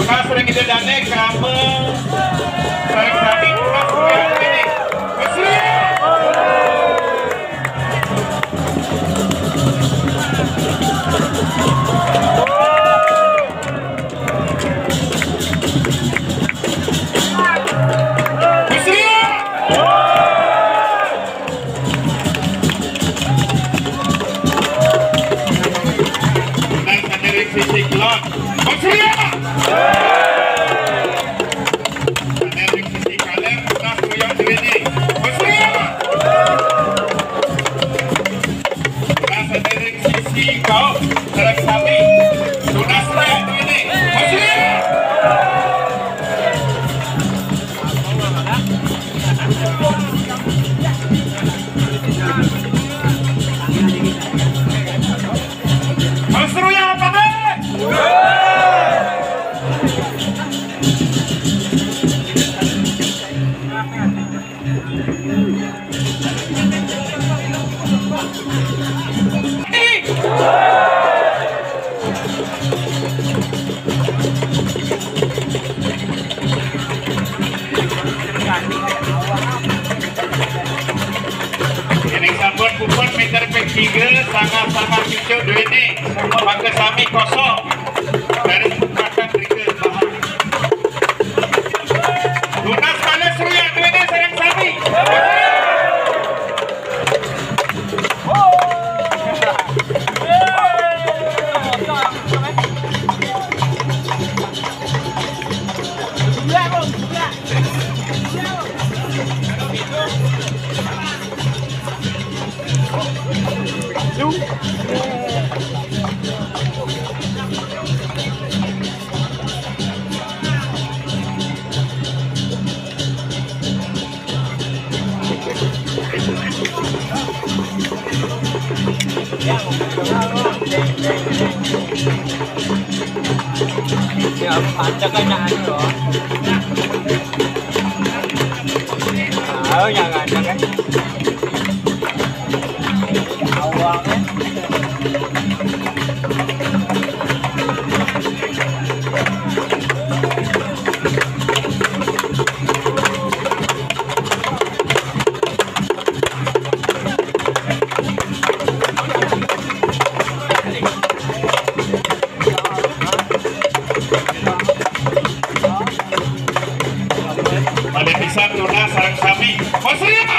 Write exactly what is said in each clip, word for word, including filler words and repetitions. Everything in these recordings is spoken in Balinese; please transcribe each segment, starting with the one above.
Sareng Ida Dane, krame, sareng sami tunas, ini. Mesri! Mesri! Tunas sadereng sisi kulon. Mesri! Sadereng sisi kaler, tunas ruyang duwene. Mesri! Tunas sadereng sisi kaum, sareng sami. Tunas ruyang duwene. Mesri! Mesri apa, Dek? Ini sampun puput meter ping tiga, sangat-sangat cucuk duwene. Mangke sami kosong. Dari pungkatan mriki. Tunas malih sruya duwene sareng sami. Ya, panjang kan, anu, loh. Oh, yang ada kan. Awalnya. Malih pisan tunas sareng sami. Kosriak!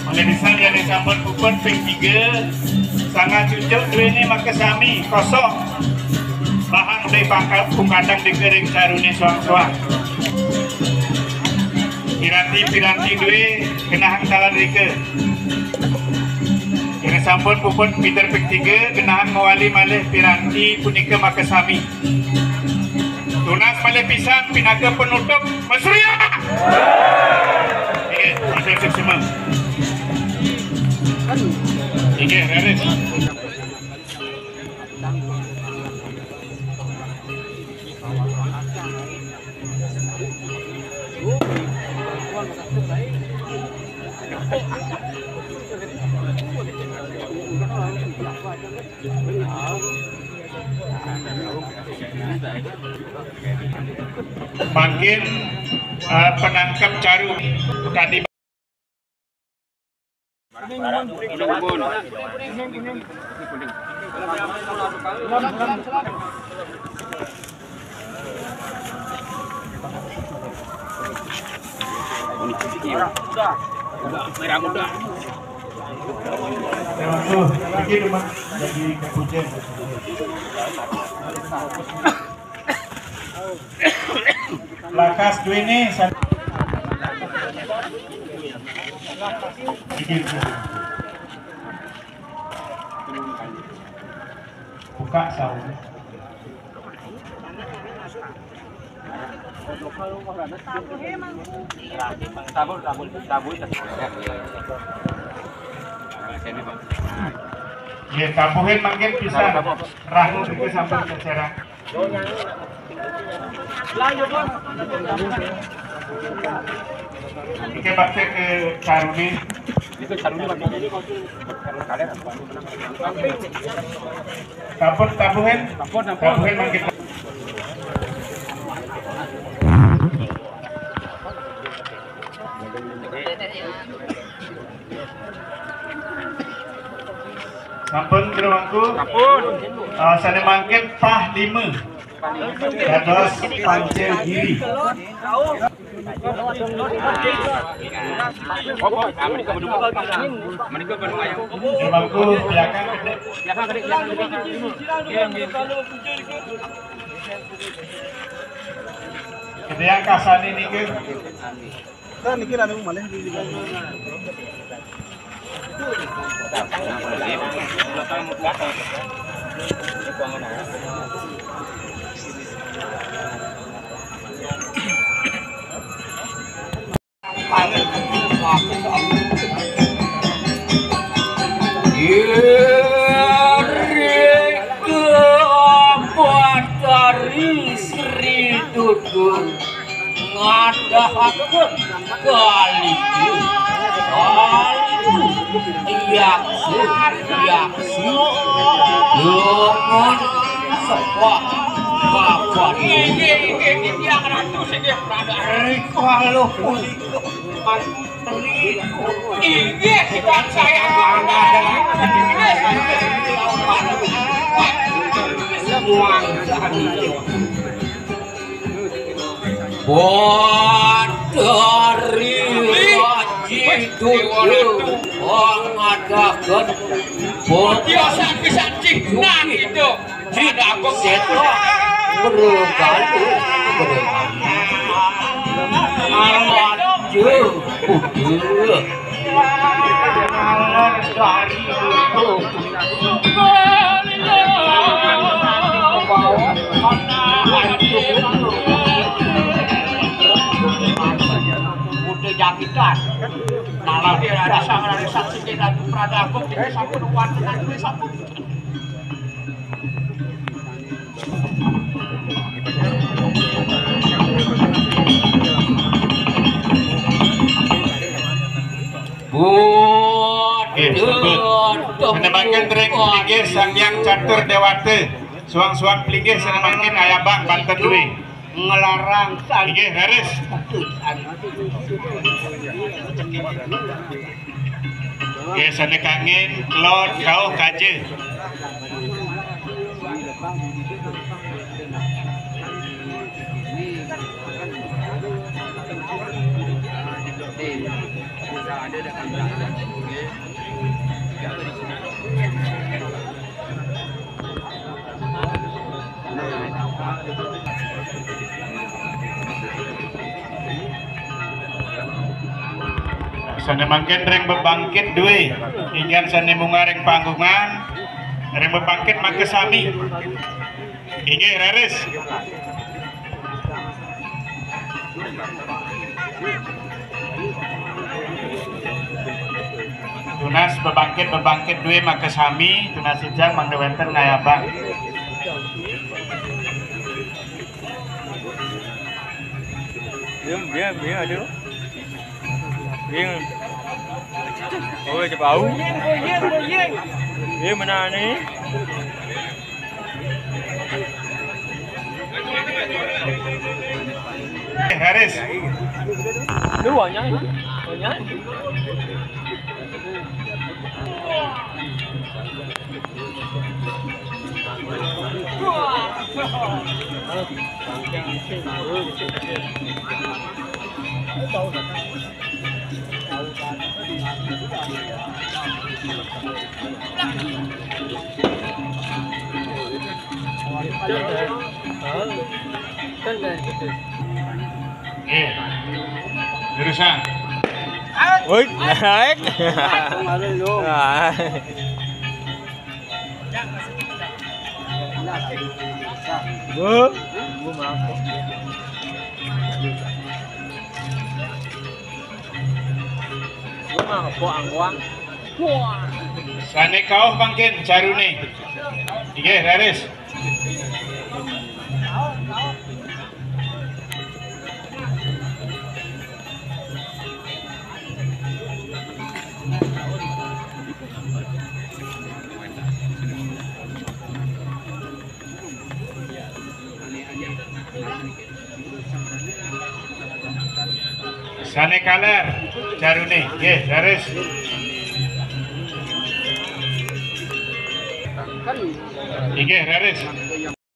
Malih pisan yen sampun puput ping tiga, sangat cucuk duwene makasami kosong. Bahang dai pangkat pungkadang dika ring carune soang-soang. Piranti-piranti duwe genahang taler rika. Yen sampun puput meter ping tiga, genahang mawali malih piranti punika makasami. Tunas malih pisan pinaka penutup. Mesria! Inggih, matur suksma. Inggih, raris. Mangkin, eh, penangkep caru kadi. Merah muda. Merah muda. Jadi kepujian. Lakas duwene san-, buka saung. Tabur, tabur, tabur. Ya, tabuhin mangkin pisan. Tabur, tabur. Rahu niku sampun ceceran. Oke, bakti ke Karuni. Tabuh, tabuhin. Tabuhin mangkin. Sampun, Guru Mangku. Sampun. Eh, sané mangkin pah lima. Dados Panca Giri. Guru Mangku, silakan. Gedéang kasani niki. Kan niki anu malih di. Iri Batari Sri Tutur ngadahaken kalih, kalih yaksa, yaksa, dengan sepak papan. Inggih, inggih, titiang Ratu, inggih, Prabu. Rikala punika, inggih, titiang saya. Batari Raji Dudu pangadaken. Tiosan pisan cih nang itu. Cih seto bergalu, bergalu. Alat jeng. Udah jakitan. Nah, lagi ada sama ada saksi kita tuh Prada Agung, kita sampun kuat, kita sampun. Nggih, sampun. Nembangkan ring inggih Sang Hyang Catur Déwata. Suang-suang plinggih sané mangkin ayabang banten duwé. Ngelarang san. Inggih, raris. Nggih, sané kangin, kelod, kauh, kaja. Sané mangkin ring bebangkit duwé, inggihan sané munggah ring panggungan, ring bebangkit makasami. Inggih, raris. Tunas bebangkit, bebangkit duwé makasami, tunas ijang mangda wénten ngayabang. Diam, diam, diam, aduh. Diam. Oh, cepau. Diam, mana ni? Eh, Haris. Lu wanya, wanya. Eh, jurusan. Woi, naik. Gua, gua mangkok. Gua mangkok angwang. Wah. Sané kauh mangkin caruné. Inggih, raris. Sane kaler jarune, nggih, leres. Inggih, leres.